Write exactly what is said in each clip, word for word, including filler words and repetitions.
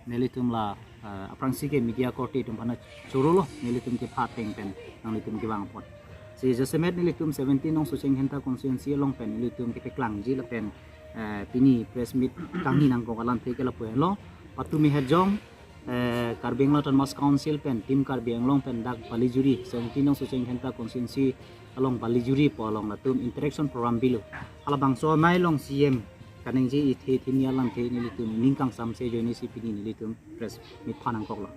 Nelitum la, eh, aphrangsi ke media korte atum aphan choro lo, nelitum kepha ateng pen nanglitum kevang apot. Si jasemet nelitum seventeen nong Socheng Dhenta constituency along pen nelitum kepaklangji lapen, eh, pini press meet kangni nangkok alamthe ke lapu henlo. Patumi het jong, eh, Karbi Anglong Autonomous Council pen, Team Karbi Anglong pen dak Balijuri, seventeen nong Socheng Dhenta constituency along Balijuri pu along latum interaction program bilo. Halabangso amei along C M kaningje ithe thini alamthe nelitum ning kangsamse ajoine si pini nelitum press meet phan nangkoklo.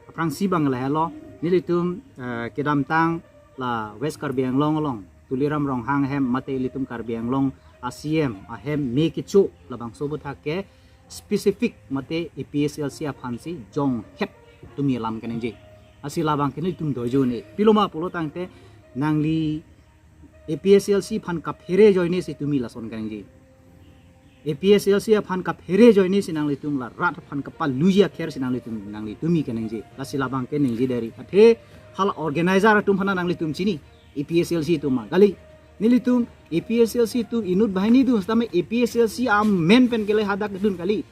Aphrangsi abang lahelo, nelitum, eh, kedamtang la West Karbi Anglong along Tuliram Ronghang ahem mate ilitum Karbi Anglong a C M ahem me kecho labangso aputhak ke specific mate A P H L C aphansi jong het tumi alam kaningje. Lasi labang ke nelitum dojo ne. Pilo ma pulo tangte nangli A P H L C aphan kaphere ajoine si tumi lason kaningje. A P H L C aphan kaphere ajoine si nanglitum la rat aphan kapaluji akher si nanglitum nangli tumi kaningje. Lasi labang ke ningje deri. Athe hala organizer atum aphan nanglitum chini. A P H L C atum ma kali. Nelitum A P H L C atum inut banghini dun setame A P H L C amen pen ke le hadak dun kali.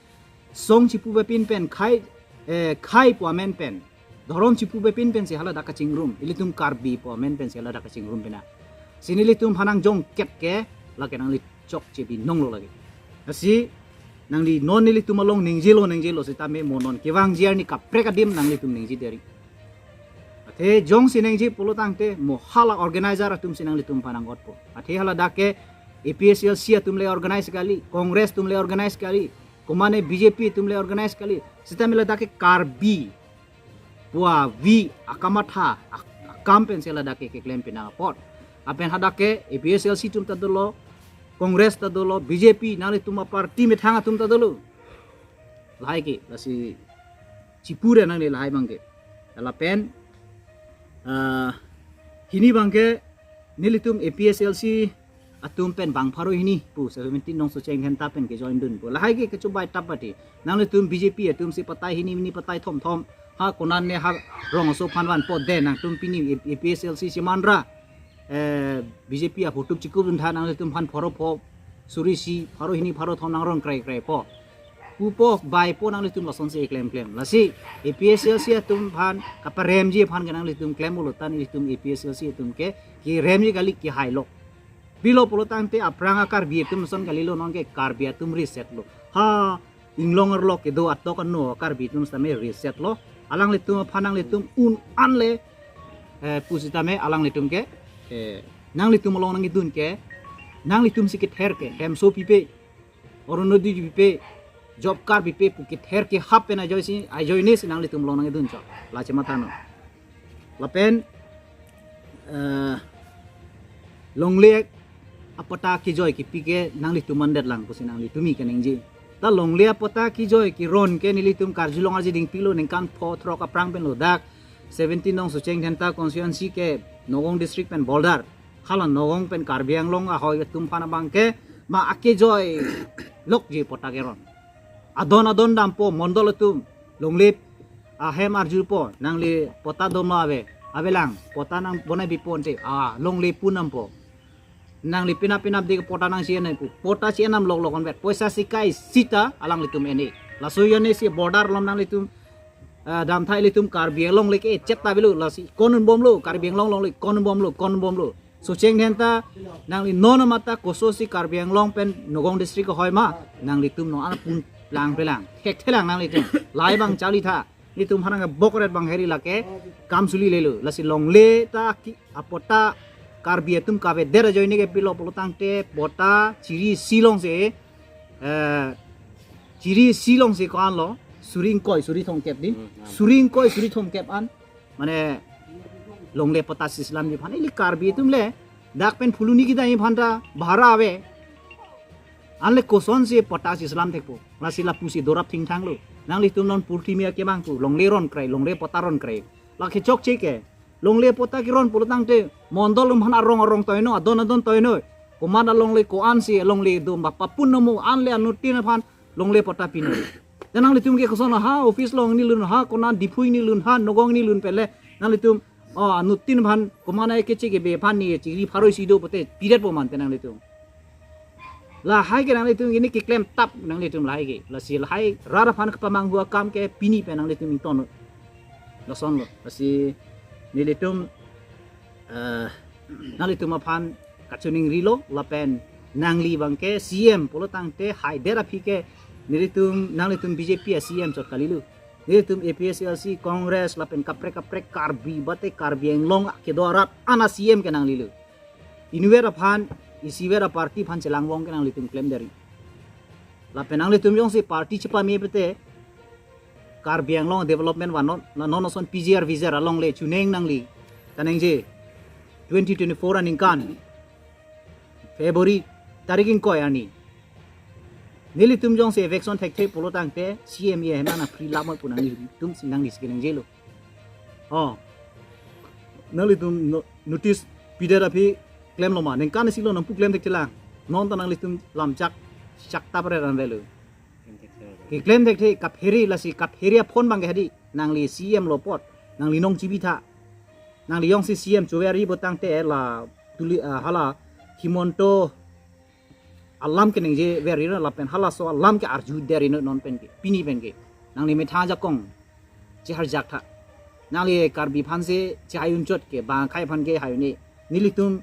Song chipu bepin pen, khei, eh, khei pu amen pen, dhorom chipu bepin pen si hala dak kachingrum, ilitum Karbi pu amen pen si hala dak kachingrum pena. Si nelitum aphan nangjong ket ke lake nangli chokche binong lo lake. Lasi nangli non nelitum along ningjelo ningjelo setame mo non kevangji arni kaprek adim nanglitum ningje deri. Athe jongsi ningje pulo tangte mo hala organizer atum si nanglitum aphan nang-otpo. Athe hala dak ke A P H L C atum le organize kali, Congress atum le organize kali, komane B J P atum le organize kali. Setame ladak ke Karbi pu avi akamatha ak-, akam pen si ladak ke keklem pena apot. Lapen hadak ke A P H L C atum ta dolo, Congress ta dolo, B J P nanglitum aparty methang atum ta dolo. Lahai ke lasi chipu re nangli lahai abang ke. Lapen, ah, hini abang ke nelitum A P H L C atum pen bang pharo hini pu seventeen nong Socheng Dhenta pen ke join dun pu. Lahai ke kechobai tap pati. Nanglitum B J P atum si patai hini hini patai thom thom. Ha konan ne ha rong aso aphan vanpo de nangtum pini A P H L C si manra. Eh, B J P aphutup chikup dun tha nanglitum aphan pharo pho suri isi pharo hini pharo thom nang rong krai krai po. Pupo bai po nanglitum lason si klem klem. Lasi A P H L C atum aphan kaparemji aphan ke nanglitum klem ulo ta nelitum A P H L C atum ke keremji kali kehai lo. Pilo pulo tangte aphrang a Karbi atum ason kali lo, non ke Karbi atum reset lo. Ha inglong arlo kedo atok ano Karbi atum setame reset lo. Alanglitum aphan nanglitum un an le, eh, pu setame alanglitum ke, eh, nanglitum along nangkedun ke, nanglitum si kether ke hemso pipe, Orunodoi pipe, job card pipe pu kether kehap pen ajoine si, ajoine si nanglitum along nangkedun chot. La chematha non. Lapen, eh, longle apatta kejoi kipi ke nanglitum mandet lang pusi nanglitum tumi kaningje. Ta longle apatta kejoi keron ke nelitum karjulong arji dingpiklo, ningkan pho throk aphrang pen lo dak seventeen nong Socheng Dhenta constituency ke Nagaon district pen border. Hala Nagaon pen Karbi Anglong ahoi atum aphan abang ke ma akejoi lokji patta keron. Adon adon dampo mondol atum longle ahem arjupo, nangli patta doma ave, avelang, patta nang bonai bipo ante, ah, longle pu nampo. Nangli penap penap de patta nang si-en pu, patta si-en nam lok lok onvet, poisa si kai sita alanglitum ene. Laso ajoine si border along nanglitum, ah, damthai ilitum Karbi Anglong le ke chet ta bilo, lasi konun bomlo, Karbi Anglong longle konun bomlo, konun bomlo. Socheng Dhenta nangli non mata koso si Karbi Anglong pen Nagaon district ahoi ma nanglitum non an pun plang pelang. Thekthelang nanglitum. Lahai abang charli tha. Nelitum aphan nang bokret abang heri lake kam suli lelo. Lasi longle ta ki apatta Karbi atum kavedet ajoine ke pilo pulo tangte patta chiri isi along si, eh, chiri isi along si ko-an lo, suri ingkoi suri thomkep di. Hmm, hmm. Suri ingkoi suri thomkep an mane longle patta sislamji aphan ili Karbi atum le dak pen Phuloni kedamji aphan ta bhara ave. An le koson si patta sislam thekpo. Lasi lapusi dorap thingthang lo. Nanglitum non purthimi akemang pu longle ron krai, longle patta ron krai. Lake chokche ke. Longle patta keron pulo tangte mondol atum aphan arong arong toino, adon adon toino. Komat alongle ko-an si longle do ma papun nomu an le anuttin aphan longle patta pino. Dan nanglitum ke koson ha office along ni lun ha, konan Diphu ni lun ha, Nagaon ni lun pele. Nanglitum, oh, anuttin aphan komane keche kebe aphan ni chiri pharo isi do pote piret po mante nanglitum. Lahai ke nanglitum ini keklem tap nanglitum lahai ke. Lasi lahai rat aphan kepamanghu akam ke pini pen nanglitum ington. Lason lo. Lasi nelitum, eh, nanglitum aphan kachiningrilo lapen nangli abang ke C M pulo tangte haidet aphi ke nelitum nanglitum B J P a C M chot kalilu. Nelitum A P H L C, Congress lapen kaprek kaprek Karbi bate Karbi Anglong kedo arat an a C M ke nanglilu. Inutvet aphan, isivet a party aphan chelangvong ke nanglitum klemderi. Lapen nanglitum jongsi party chepame pete Karbi Anglong development van non, la non ason P G R V G R along le chuneng nangli. Kanengje twenty twenty-four aningkan February tarik ingkoi arni nelitum jongsi eviction thekthe pulo tangte C M A hemana free lamoi pu nanglitum si nangli si kenengjelo. Oh. Nanglitum no-, notice pidet aphi klemlo ma? Ningkan isi lo nangpu klem thekthelang. Non ta nanglitum lamchak chak tap re ran velo. Keklem thekthe kaphere lasi kaphere aphone abang ke hadi. Nangli C M lo apot. Nangli nong chibitha. Nangli jongsi C M chuveri pulo tangte la tuli, ah, hala Himanta alam kenengje veri lapen halaso alam ke arjuderi non pen ke. Pini pen ke. Nangli methang ajakong cheharjak tha. Nangli Karbi aphan si chehai unchot ke bang akhai aphan ke hai ne. Nelitum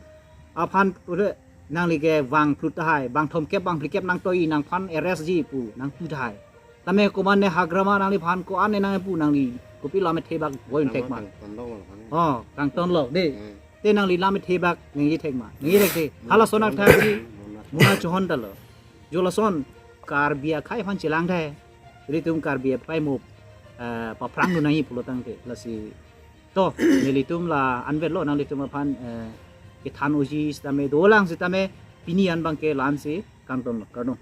aphan pura nangli ke vang phlut tahai, bang thomkep bang phlikep nangtoi nangphan arrest ji pu nangpu tahai. Tame komatne hagrama nangliphan ko-an ne nangpu nangli kopi lam thebak voi thek ma. Kangton lo, kangton lo. Oh, kangton lo de. Hmm. Te nangli lam thebak nangji thek ma. Nangji thek de. Hala sonak thak si mona chohon ta lo. Jo lason Karbi akhai aphan chelang thai. Nelitum Karbi akhai mo, eh, paphrang dun nangji pulo tangte. Lasi to nelitum la anvet lo nanglitum aphan, eh, kethan uji sitame dolang sitame pini an abang ke la-ansi kangton lo. Kardom.